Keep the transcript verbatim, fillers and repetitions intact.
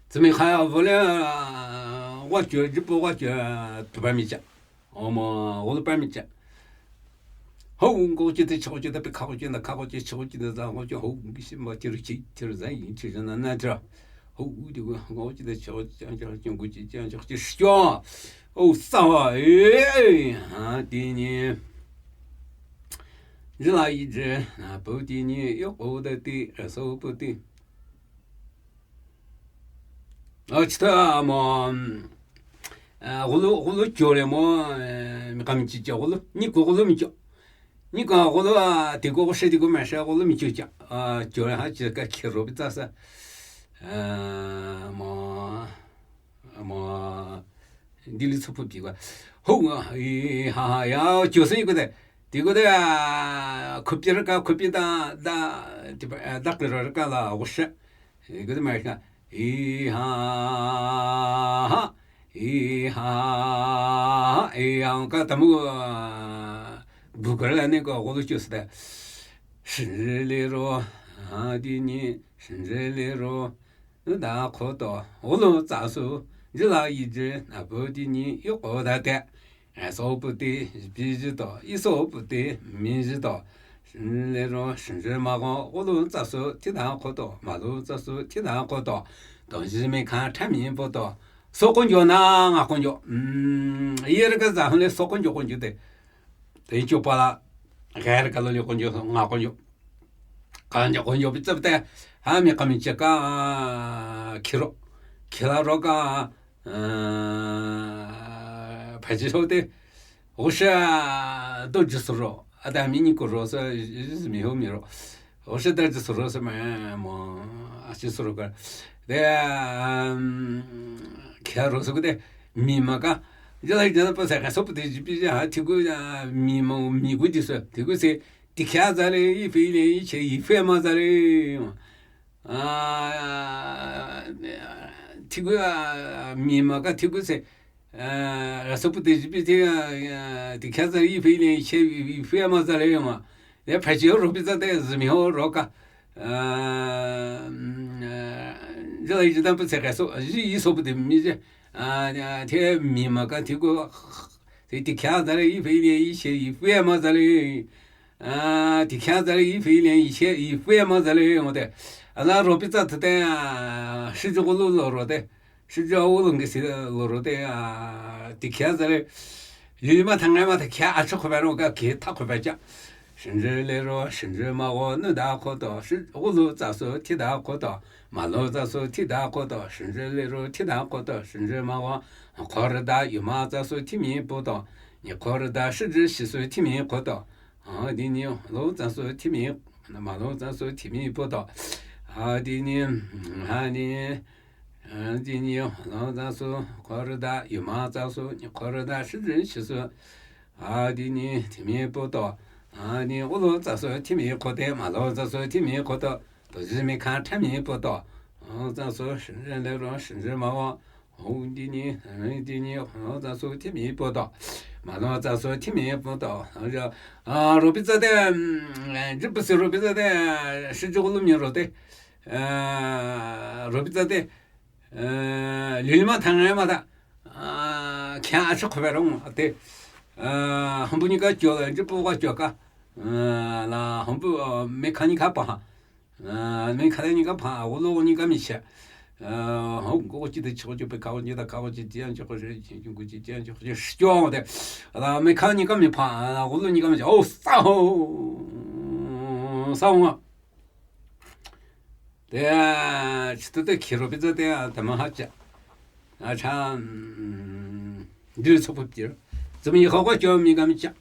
Tsimi khaya vole, wa chö, jipo wa chö, tupa mi cha. Oma, wole pa mi cha. Ho, ngo chi te, cho chi te, pe kha chi na, kha chi, cho chi na, za chi, ho, ngi shi ma chi ri chi, chi ri za yi, chi ri na na chi. Ho, u di, ngo chi te, cho chi, cho chi, ngo chi, cho chi, chi sho. O, sa wa, eh, ha, ti ni. Ji la yi ji, na, po ti ni, yo, o, da ti, so, po ti. Aa, chita mo, aa, gulu, gulu chole mo, ee, mi kami chi cha gulu, ni ko gulu mi cha. Ni ko gulu, aa, ti ko she ti ko ma she gulu mi cha cha. Aa, chole ha chi ka kiro bi ta sa. Aa, mo, mo, dili tsupu pi kwa. Ho, aa, i, ha, ha, ya, cho se ko de. Ti ko de, aa, kupi ra ka, kupi da, da, ti pa, aa, da kiro ra ka la, wo she. Ee, kede ma ka, ee, ha, ha, ee, ha, ha, ee, ha, ka tamu, aa, bu ka la ne ko, ko lu chu ste. Shin le ro, ha, di ni, shin le ro, nu da ko to, o lo za su, ji la yi ji, na bu di ni, yo ko da te. Ee, so pu ti, bi ji to, i so pu ti, mi ji to. Shin le ro, shin ji ma go, o lo za su, ti da ko to, ma lo za su, ti da ko to. To ji mi ka, ta mi po to. So kon jo na, nga kon jo. Mm, ye re ka za hun le so kon jo kon jo te. Te cho pa la, ga re ka lo le kon jo, nga kon jo. Ka nja kon jo bi tsa te, ha mi ka mi che ka, aa, kiro. Kila ro ka, aa, pa ji so te. O she do ji su ro. A da mi ni ko ro se, mi ho mi ro. O she da ji su ro se ma, mo, a ji su ro ka. De, um, kila ro se ko de, mi ma ka. Ji la ji la pa se ka so pu de ji bi ja, ti ko, aa, mi mo, mi ko di se. Ti ko se, ဒီခါစားလေ အီးဖဲလေ အီးချေ အီးဖဲမစားလေ။ အာ ဒီကွီး မြန်မာက ဒီကွီးစေ အ ရစပူတေ စပီတေ ဒီခါစား အီးဖဲလေ အီးချေ အီးဖဲမစားလေမ။ ဒီဖဲချေ ရောပိစတဲ့ ဇမီဟော ရောက အ ဒီလီတံပစကဲ ဆို အီး အီး ဆိုပူတေ မီးစေ အ ထဲ မြန်မာက ဒီကွီး ဒီခါစားလေ အီးဖဲလေ အီးချေ အီးဖဲမစားလေ။ အာ ဒီခါစားလေ အီးဖဲလေ အီးချေ အီးဖဲမစားလေ မတဲ့။ အလၢရောပိစတဲ့ အာ ရှိကြလို့လို့ရောတဲ့။ ရှိကြလို့ငယ်စီလို့ရောတဲ့။ အာ ဒီခါစားလေ ယမထငယ်မထခါအချခွပဲတော့က ကေထခွပဲကြ။ ရှင်ရလေရော ရှင်ရမဝနုဒါခေါ်တော့ ရှိလို့စဆို ထိဒါခေါ်တော့ မလို့စဆို ထိဒါခေါ်တော့ ရှင်ရလေရော ထိဒါခေါ်တော့ ရှင်ရမဝ ခေါ်ရဒါ ယမစဆို ထိမီပို့တော့ ညခေါ်ရဒါ ရှိကြရှိဆို ထိမီခေါ်တော့ အာ ဒီညို လို့စဆို ထိမီ မလို့စဆို ထိမီပို့တော့ အာ ဒီညို ဟာ ဒီညို အာ ဒီညို လို့စဆို ခေါ်ရဒါ ယမစဆို ညခေါ်ရဒါ ရှိကြရှိဆို အာ ဒီညို ထိမီပို့တော့ အာ ဒီညို လို့စဆို ထိမီခေါ်တယ် မလို့စဆို ထိမီခေါ်တော့ တော့ ယမီခါ ထိမီပို့တော့ လို့စဆို ရှင်ရလေရော ရှင်ရမဝ ဟုတ် ဒီညို ဒီညို လို့စဆို ထိမီပို့တော့ မလို့စဆို ထိမီပို့တော့ အာ ရောပိစတဲ့ ဒီပစီရောပိစတဲ့ ရှိကြလို့မီးရောတဲ့ အာ ရောပိစတဲ့ အဲ လီလီမထငယ်မတာ အာ ခါအချခွပဲတော့အတဲ့ အာ ဟမ်ပူညကကျော် ဒီပူကကျော်က အာ လာ ဟမ်ပူ မေခါညကပါ အာ မေခါညကပါ အဝလိုညကမီးချက် အာ ဟုတ်ကိုကြည့်တဲ့ချိုးချိုးပဲ ကောင်းကြည့်တဲ့ ကောင်းကြည့်တဲ့ ချိုးချိုး ချိုးချိုး ချိုးချိုး ကျော်တဲ့ လာ မေခါညကမီးပါ အဝလိုညကမီးချက် အိုး စာ ဟုတ် စာ ဟုတ် တဲ ချစ်တဲ့ ခိရိုပိစတဲ့ တမဟာချက် အချာ ဒုစပူတီ သမီးဟောကကျော် မီးကမီးချက်